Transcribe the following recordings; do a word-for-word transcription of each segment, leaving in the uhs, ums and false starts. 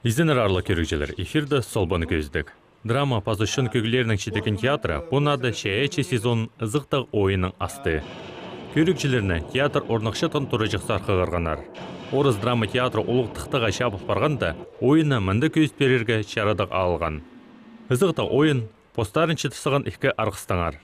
Изеннер, аарлығ кӧрігҷілер, эфирде «Солбан кӧзідіг». Драма паза чон кӧглерінің читіген театры пу нада чайаачы сезонын ызыхтығ ойыннаң асты. Кӧрігҷілерні театр орнахчатхан тураҷахсар хығырғаннар. Орыс драма театры улуғ тыхтаға чабыл парғанда, ойынны мында кӧзіт пирерге чарадығ алған. Ызыхтығ ойын постарын читір салған ікі арғыстаңар.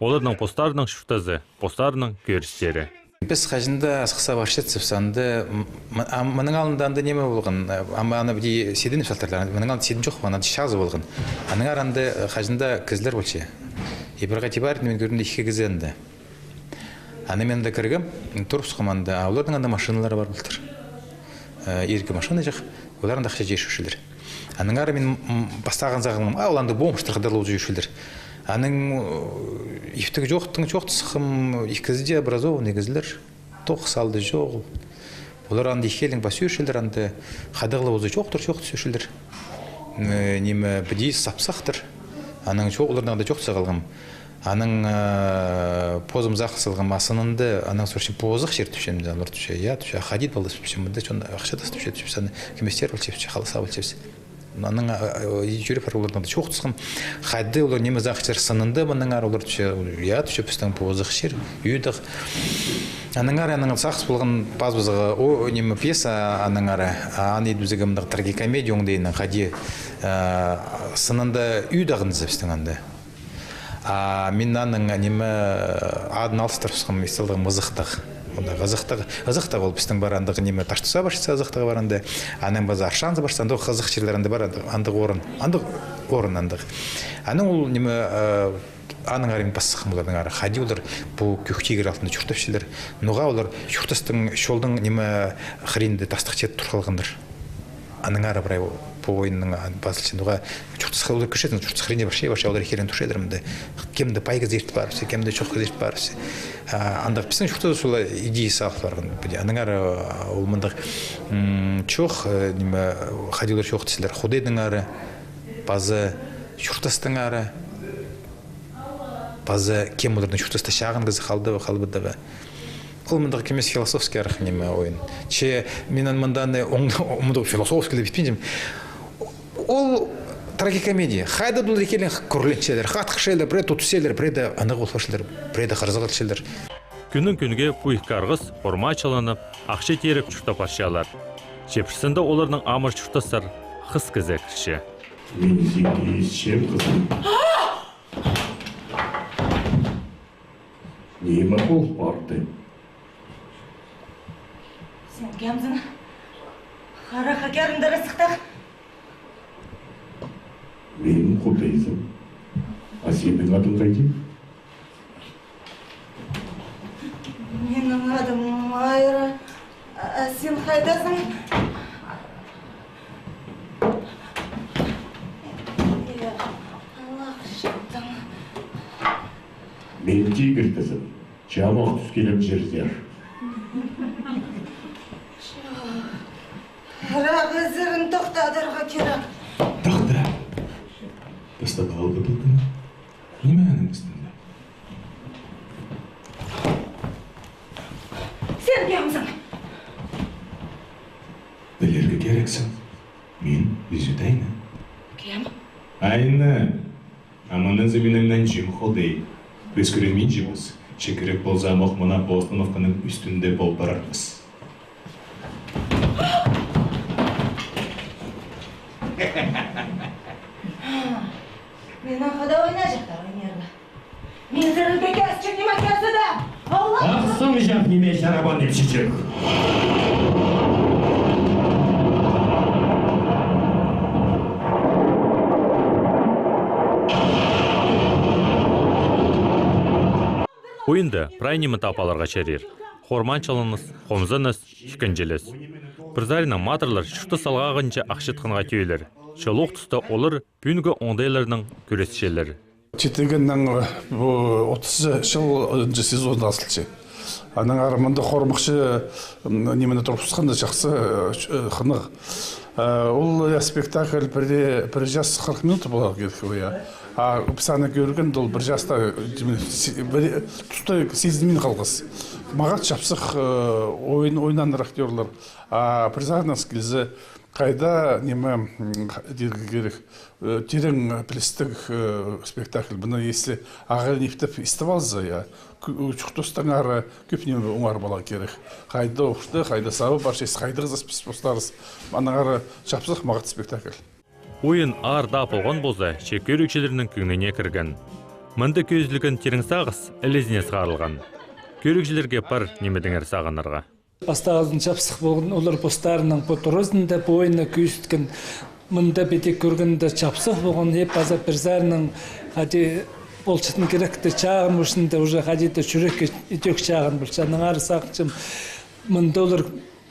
Оларның постарының чуртазы, постарының кӧрістері. Піс хаҷан даа сыхса парчатсабыс анда, м-, м-, а, мының алнында анда ниме полған, а, ам-, аны піди сидініп салтырлар, мының алнында сидін чох полған, анда чазы полған. Аннаңар анда, э, хаҷан даа кізілер полча. И пір хати парып, мин кӧрдім, ікі кізі анда. Аны мин анда кіргем, турыбысхам анда, а оларның анда машиналары пар полтыр. Э, иргі машина чох, олар анда ахча читірчелер. Аннаңар мин, м, пастағызын сағынғам, а, ол анда бомжтар, хайдағ ла позы чӧрчелер. Анаң, э, иптіг чоохтаң чоохтасхам, ікі кізі дее образованный кізілер, тоғыс алды чоғыл. Олар анда ікӧлең пас чӧрчелер, анда хайдағ ла позы чоохтар чоохтап чӧрчелер. Э, ниме, піди сапсахтар. Анаң чоох-, оларнаң анда чоохтаза халғам. Анаң, э, позым сағын салғам, а сынында, анаң сурчам, позых чир тіпчем, олар тіпче, я, тіпче, а хайди полды тіпчем, мында чон ахча тастапча тіпче, аны кӧместер полча тіпче, халас полча тіпче. Анаң, а, а, чӧріп парып, оларнаң анда чоохтасхам, хайди олар ниме сағынчалар сынында, мынаңар олар тіпче, я, тіпче, пістің позых чир, ӧдек. Аннаңар, анаң сағыс полған пазыбызарға, о, ниме, пьеса, аннаңар, а, аны идібізерге мындағ трагикомедия оңдайынаң, хайди, а, сынында ӧдек ниме пістің анда. А мин аның, ниме, адын алыстырыбысхам, ис салғам, Ызыхтығ. Мында Ызыхтығ, Ызыхтығ ол пістің пар андағ, ниме, Таштыхха парчатса, Ызыхтығ пар анда, анаң паза Аршанзар парча, андағ хызых чирлер анда пар, андағ, андағ орын, андағ орын андағ. Анаң ол, ниме, э, аннаңар пас сыххам оларнаңар. Хайди олар пу кӧк тигір алтында чуртапчалар. Ноға олар чуртастың, чолдың, ниме, хыринда тастых чир тур халғаннар. Аннаңар прай пу ойынның, а, пазылча. Ноға чуртасха олар кірче, чуртас хыринда парча, парча, олар ікӧлең турчалар мында. Кемді пай кізі иртіп парыбысса, кемді чох кізі иртіп парыбысса. А, андағ пістің чуртаста сол идея сағыл парған. Піди, аннаңар, а, ол мындағ, м, чох, э, ниме, хайди олар чоохтасчалар, Худайнаңар, паза чуртастаңар, паза кем оларның чуртаста чағын кізі халды ба, халбады ба. Ол мындағ кем ес философский арах, ниме, ойын. Че мин аны мында аны оң-, мындағ философский дее итпинчем. Ол трагикомедия. Хайда даа олар ікӧлең кӱрленчелер, хатхырчалар, пірее тутчалар, пірее дее анағ полчалар, пірее дее хырзығланчалар. Кӱннең кӱнге пу ікі арғыс хормачыланып, ахча тиреп чуртап парчалар. Че пірсінде оларның амыр чуртасар хыс кізі кірче. Мин сині исчем, хызым. Ниме пол парды? Син кемзің? Харахха киріңдір, ызыхтығ. Мин Худайзым. А синің адың хайди? Минің адым Майра. А син хайдазың? Е, Аллах чыттың. Мин тигір тізім. Чамох тӱс килем чирзер. Ырах ізерін тохтадарға кирек. Тохта. Пістің халға тохтама. Ниме аның істінде? Син кемзің? Пілерге кирексің. Мин Ӱзӱт Айна. Кем? Айна. А мыны зе минің нанҷым Худай. Піс кӱренминчебіс. Че кирек полза, амох мына пу остановканың ӱстӱнде пол парарбыс. Минің хада ойнаҷахтар ойнирға. Мин сірерге кӧзітчем ниме кӧзідім. Аллах! Ахсымҷах ниме чарабан ипчічек. Ойында прай ниме таап аларға чарир. Хорманчыланыс, хомзаныс, ікінҷілес. Пір саринаң матырлар чуртас салғағынҷа ахчатханға тӧӧйлер. Чол ох туста олар пӱӱнгі оңдайларнаң кӱресчелер. Читігеннің, э, пу отызынҷы сезон азылча. Аннаңар мында хормахчы, м, нимені турғысханда чахсы, э, ч-, э, хынығ. Э, ол, э, спектакль пір, пір час хырых минут поларға кирек, я. А піс аны кӧргенде ол пір часта, тиме, си-, пір туста сизінмин халғас. Мағат чапсых, э, ойын, ойнанар актёрлар. А пір сарыннаң килзе, хайда, ниме, м, ха-, тирге кирек, э, тирең пілістіг, э, спектакль. Мыны если ағаа ниптеп истіп алза, я, кӱ-, чуртастаңар кӧп ниме оңар поларға кирек. Хайда орта, хайда саба парча, хайдағ зас піс постарыс. Аннаңар чапсых мағат спектакль. Ойын аар даа полған полза, че кӧрігҷілернің кӧңніне кірген. Мында кӧзіділген тирең сағыс ілезіне сығарылған. Кӧрігҷілерге пар нимедеңер сағынарға. Пастағызын чапсых полған, олар постарының пу туразында пу ойынны кӧзіткен. Мында піди кӧргенде чапсых полған, е паза пір сарыннаң хайди полчатхан киректі чағын, ушында уже хайди-да чӱрекке ідӧк чағын полча. Аннаңар сағынчам, мында олар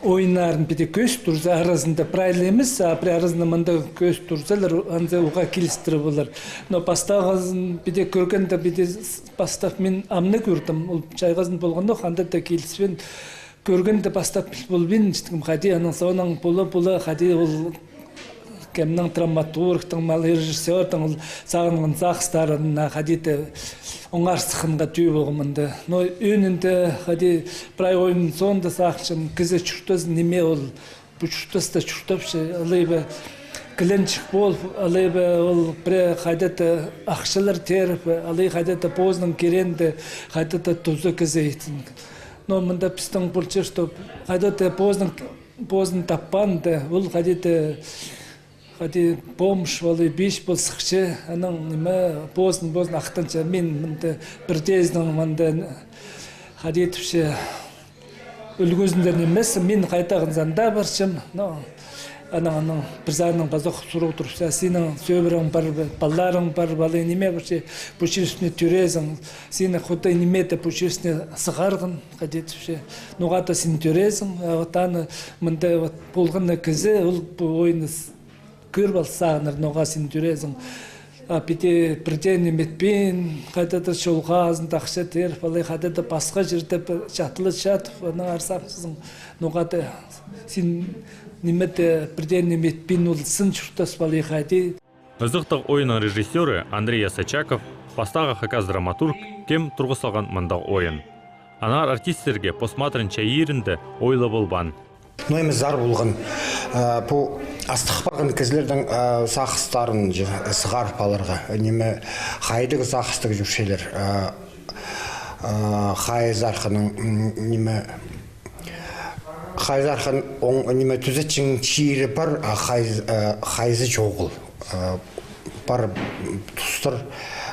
ойыннарын піди кӧзіт турза, аразында прай ла нимес, а пір аразында мында кӧзіт турзалар, анзы уғаа килістіре полар. Но пастағызын піди кӧргенде, піди с-, пастап мин амны кӧрдім, ол чайғызын полғанох, анда даа киліспин. Кӧргенде пастап піл полбин, чіткім хайди, анаң соонаң пола-пола, хайди ол кемнің, драматургтың, мал режиссёрдың ол сағынған сағыстарына хайди-да оңар сыхханға тӧӧй полғам мында. Но ӧӧнінде хайди прай ойын соонда сағынчам, кізі чуртазын ниме ол, пу чуртаста чуртапча, алай ба кіленҷік полып, алай ба ол пірее хайда-да ахчалар тееріп, алай хайда-да позының киреенде хайда-да туза кізі итсін. Но мында пістің полча, что хайда-да позының позын таппаанда, ол хайди-да, хайди помощь полар, пис пол сыхча, анаң ниме, позын, позын ахтанча. Мин мында пірдеезінің мында хайди тіпче, ӱлгӱзінде нимес, мин хайдағ анда парчам, но анаң, анаң пір сарыннаң пазох сурығ турча, синің сӧбірің пар ба, палаларың пар ба, алай ниме парча, пу чирісіне тӧреезің, сині Худай ниме-де пу чирісіне сығарған. Хайди тіпче, ноға-да син тӧреезің, а вот аны мында вот полғаны кізі, ол пу ойынны с-, кӧріп ал сағынар, ноға син тӧреезің. А піди пірдее ниме итпин, хайда-да чолға азында ахча тееріп, алай хайда-да пасха чирде пі-, чатылып чатып, аннаңар сағынчазың, ноға-да син ниме-де пірдее ниме итпин, ол сын чуртас па алай хайди. Ызыхтығ ойынның режиссёры Андрей Асочаков, пастағы хакас драматург, кем турғыс салған мындағ ойын. Аннаңар артистерге пос матырын чайирында ойлап албаан. Но ниме зар полған, а, пу астығ парған кізілернің, а, сағыстарын же сығарып аларға. Ниме, хайдағ сағыстығ чӧрчелер, а, а, хайзы арханың, м, ниме, хайзы архан оң, ниме, тӱзетчең чирі пар, а хайз-, а, хайзы чоғыл. А, пар тустар,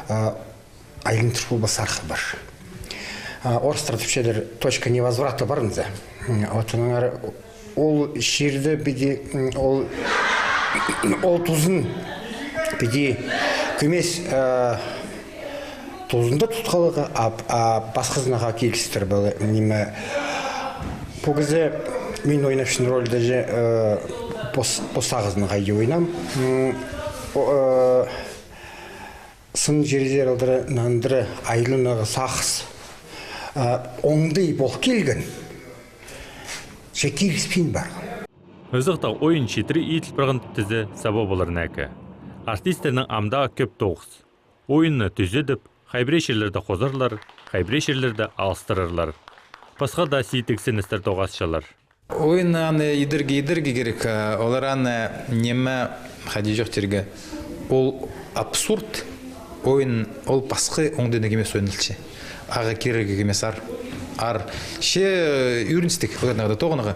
а, айландыр полбас арха пар. А, орыстар тіпчелер, точка невозврата пар нооза. М, вот аннаңар ол чирде піди, м, ол, ол тузын піди кӧмес, а, тузында тут халарға, а, а пасхазынаң килістір полар, ниме. Пу кізі, мин ойнапчатхан рольда же, э, пос-, пос сағызын хайди ойнаам. М, о, э, сын чирзер алдыра, нандыра, айланарға сағыс, э, оңдай пол килген. Че киліспин парған. Ызыхтығ ойын читіре иділ парған тізе саба полар неке. Артистернің амдағы кӧп тоғыс. Ойынны тӱзедіп, хай пірее чирлерде хозарлар, хай пірее чирлерде алыстырарлар. Пасха даа сидік синістер тоғасчалар. Ойын аны идерге, идерге кирек, а, олар аны ниме, хайди чоохтирға, ол абсурд, ойын ол пасха оңдайнаң нимес ойналча. Ағаа кирерге нимес аар. Аар. Че, э, ӧріністіг, оларның да тоғынарға.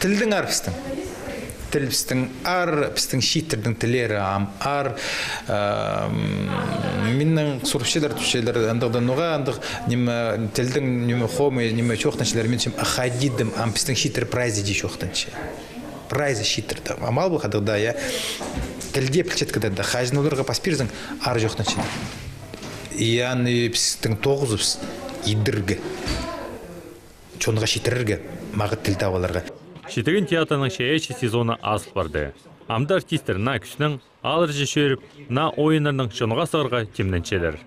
Тілдің аар пістің. Тіл пістің аар, пістің чииттернің тіллері ам аар. Ам, миннең сурапчалар, тіпчелер, андағ даа ноға, андағ, ниме, тілдің, ниме, хомай, ниме, чоохтанчалар, мин тіпчем, а хайди дим, ам пістің чииттер прайзы даа чоохтанча. Прайзы чииттерде. Амал пу хайдағ даа, я. Тілде пілчеткенде, хайзын оларға пас пирзең, аар чоохтанчалар. И аны пістің тоғызыбыс идерге. Чонға читірерге, мағат тіл таап аларға. Читіген театрның чайаачы сезоны азыл парды. Амды артисттер наа кӱснең, алырҷа чӧріп, наа ойыннарнаң чонға сығарға тимненчелер.